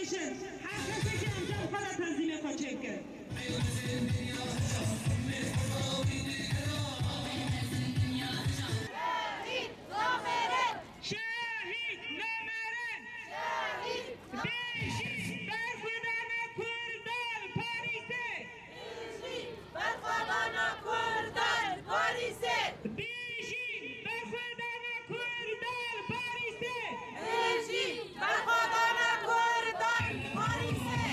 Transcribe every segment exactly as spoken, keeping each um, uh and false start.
Her kesê ke em cem xwe de tenzîmê xwe çêbike. Şehîd namere! Şehîd namere! Bijî berxwedana Kurdan Parîsê! Bijî berxwedana Kurdan Parîsê! Bijî berxwedana Kurdan Parîsê! Bijî berxwedana Kurdan Parîsê!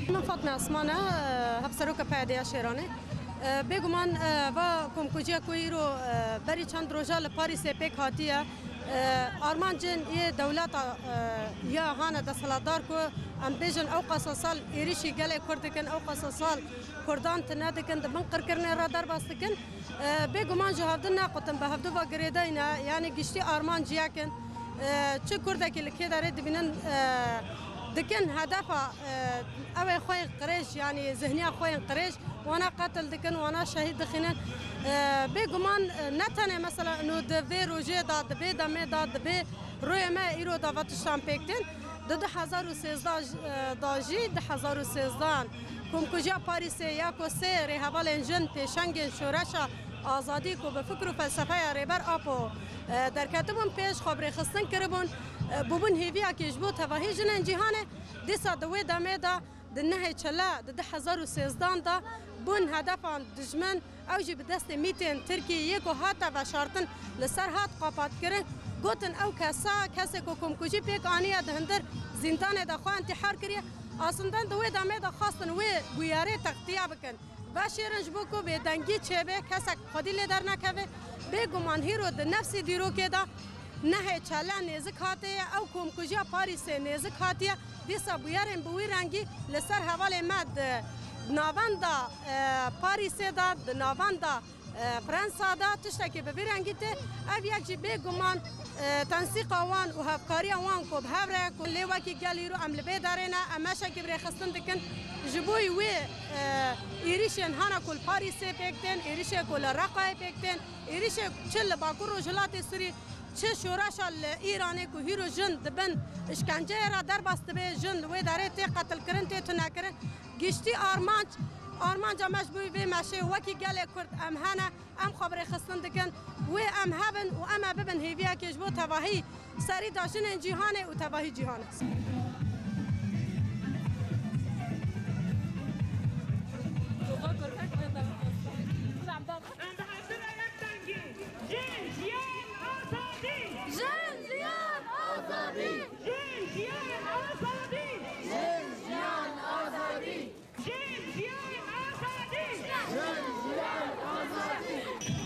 Min Fatme Esman e, hevseroka P Y D'ya Şêranê. E, bêguman, e, va komkujiya ku îro, e, berî çend roja li Parîsê pêk hatiye, e, armancên yê dewleta, e, ya hane desthilatdar ku em bêjin ew qasa sal êrîşî gelê Kurd dikin, ew qasa sal Kurdan tune dikin, di bin qirkirinê re derbas dikin. E, bêguman ji hevdin nequtin, bi hevdu ve girêdayî ne, yanî giştî armanc yek in. E, çi Kurdekî li kê derê dibînin, e, dikin hedefa, e, ew ê xwe yên qirêj, yanî zihniya xwe yên qirêj, wana qetil dikin, wana şehîd dixînin. E, bêguman, e, ne tenê mesela ino di vê rojê de, di vê demê de, di vê rûyê me îro de va tiştan pêk tên. Di du hezar û sêzdeh, e, da jî, du hezar û sêzdeh komkujiya Parîsê ya ku sê rêhevalên jin pêşengên şoreşa azadî ku bi fikr û felsefeya Rêber Apo, e, derketibûn pêş, xwe bi rêxistin kiribûn, e, bûbûn hêviyekê ji bo tevahî jinên cîhanê. Dîsa di wê demê de, di nehê çile, di du hezar û sêzdeh de bûn hedefan dijmin. Ew jî bi destê mîtên Tirkî yê ku hate veşartin li ser hat qapatkirin. Gotin ew kesa, kesê ku komkujî pêk aniye di hundir zîndanê de xwe întîhar kiriye. Aslında di wê demê de xwestin wê bûyerê textiya bikin. Veşêrin ji bo ku bêdengî çêbe, kesek xwedî lê dernekeve. Bêguman hîro di nefsî dîrokê de nehê çele nêzik hatiye, ew komkujiya Parîsê nêzik hatiye. Dîsa bûyerên bi wî rengî li ser hevalê me di navenda, e, Parîsê de, di navenda, e, Fransa de tiştekî bi vî rengî tê. Ev yek jî bêguman, e, tensîqa wan û hevkariya wan ku bi hev re ku lê wekî gel îro em li vê derê ne, em meşekî bi rêxistin dikin. Ji bo wê, e, êrîşên hana ku li Parîsê pêk tên, êrîşê ku li Reqayê pêk tên, êrîşê çi li Bakur Rojhilatê Sûrî, çi şoreşa li Îranê ku hîro jin di bin îşkenceyê re derbas dibe, jin li wê derê tê qetilkirin, tê tunekirin. Giştî armanc, armanca me ji bo vê meşê wekî gelê Kurd em hene, em xwe bi rêxistin dikin. Wê em hebin û em ê bibin hêviyekê ji bo tevahî serî da jinên cîhanê û tevahî cîhanê. Em bi hev re yek dengî. Jin, jiyan, azadî! Jin, jiyan, azadî! Jin, jiyan, azadî! Jin, jiyan, azadî! Jin, jiyan, azadî! Jin, jiyan, azadî!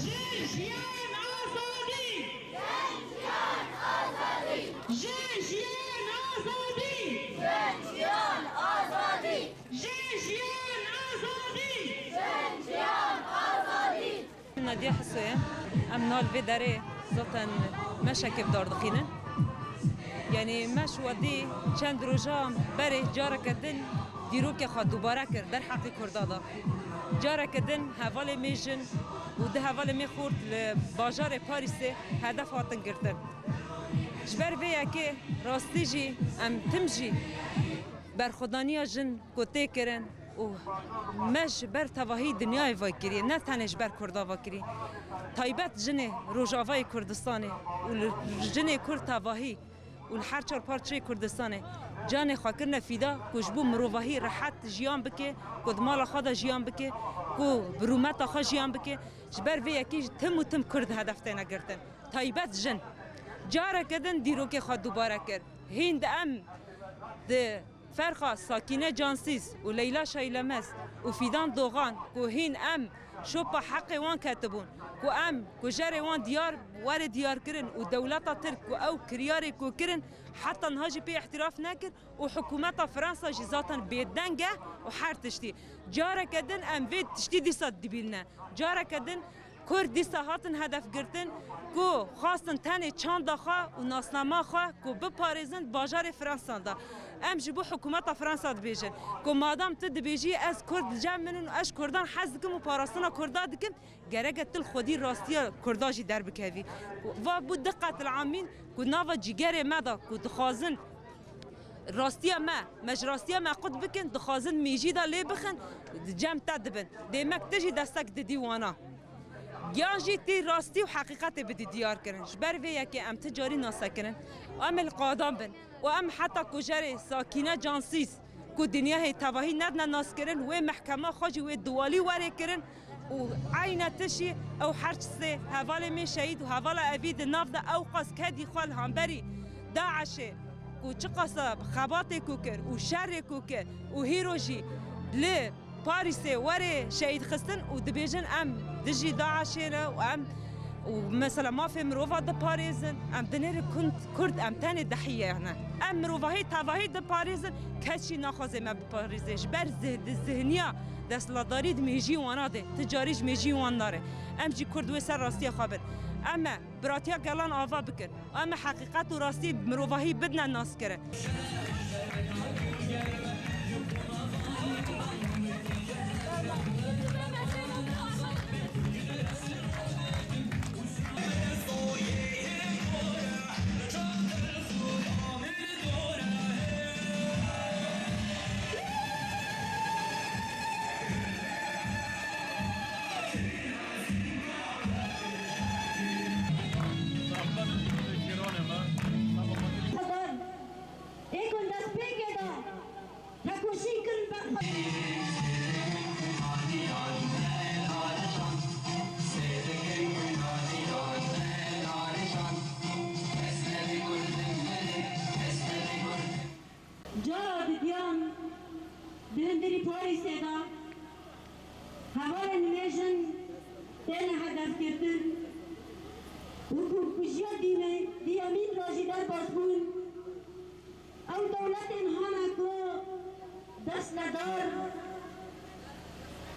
Jin, jiyan, azadî! Jin, jiyan, azadî! Jin, jiyan, azadî! Jin, jiyan, azadî! Jin, jiyan, azadî! Jin, jiyan, azadî! Nadiya Hiso ye. Em niha li vê derê zaten meşekê bi dar dixînin. Yanî meş wedî çend roja berê careke din dîrokê xwe dubare kir derheqî Kurda de. Careke din hevalê me jin û du hevalê me xort li bajarê Parîsê hedef hatin girtin. Ji ber vê yekê rastî jî em tim jî berxwedaniya jin ku tê kirin û me ji ber tevahî dinyayê vekirî, ne tenê ji ber Kurda vekirî. Taybet jinê Rojavayê Kurdistanê û li jinê Kurd tevahî û li her çar parçeyê Kurdistanê canê xwe kirine fîda ku ji bo mirovahî rehet jiyan bike, ku di mala xwe de jiyan bike, ku bi rûmeta xwe jiyan bike. Ji ber vê yekê jî tim û tim Kurd hedef têne girtin. Taybet jin. Careke din dîrokê xwe dubare kir. Hîn di em di ferqa Sakîne Cansîz û Leyla Şaylemez û Fîdan Dogan ku hîn em Şopa heqê wan ketibûn ku em kujerê wan diyar, were diyar kirin û dewleta Tirk ku ew kiryarê ku kirin heta niha jî pê îhtîraf nekir û hikûmeta Fransa jî zaten bêdeng e û her tiştî. Careke din em vê tiştî dîsa dibînine. Careke din Kurd dîsa hatin hedef girtin ku xwestin tenê çanda xwe û nasnama xwe ku biparêzin bajarê Fransa de. Em ji bo hikûmeta Fransa dibêjin ku madam tu dibêjî ez Kurd li cem min in û ez ji Kurdan hez dikim û parastina Kurda dikim, gereke tu li xwedî rastiya Kurda jî derbikevî. Va bû diqet li amîn ku nava cîgerê me de ku dixwazin rastiya me, me ji rastiya me qut bikin, dixwazin mêjî de lê bixin, di cem te dibin. Dê me tu jî destek didî wana. Yan jî tê rastî û heqîqetê bidî diyar kirin. Ji ber vê yekê em ti carî nasekirin. Em ê li qadan bin û em heta kujerê Sakîne Cansîz ku dinyahê tevahî nedine naskirin, wê mehkema xwe jî wê duwalî werê kirin û eyne tişî ew her sê hevalê min şehîd û hevala evî di nav de ew qas kedî xwe li hemberî DAIŞê ku çiqasa xebatê ku kir û şerê ku kir û hîro jî li Parîsê werê şehîd xistin û dibêjin em dijî DAIŞê ne û em û mesela mafê mirova diparêzin, em dinêrin Kurd, Kurd em tenê dehîye ne. Em mirovahî tevahî diparêzin, kes jî naxwaze me biparêze. Ji ber zih-, di zihniya desthilatdarî di mêjî wana de, ti carî ji mêjî wan nare. Em jî Kurd wê ser rastiya xwe bin. Em e biratiya gelan ava bikin. Em e heqîqet û rastî mirovahî bidine naskirin. Ê ku destpêkê de tekoşîn kirin ber xwe. Cara didiyan di hundirî Parîsê de hevalên wê jin têne hedefgirtin û ku kujiya dîme-, diyemîn re jî derbas bûn. Ew dewletên hane ku destnedar,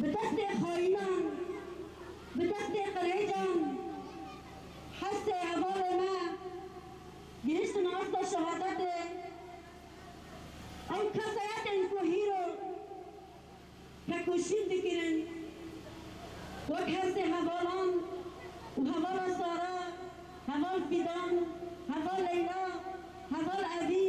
bi destê xayînan, bi destê qirêcan, hestê hevalê me gihiştin asta şehadetê. Ew kesayetên ku hîro tekoşîn dikirin, wek hestê hevalan û hevala Sara, heval Fîdan, heval Leyla, heval Evî.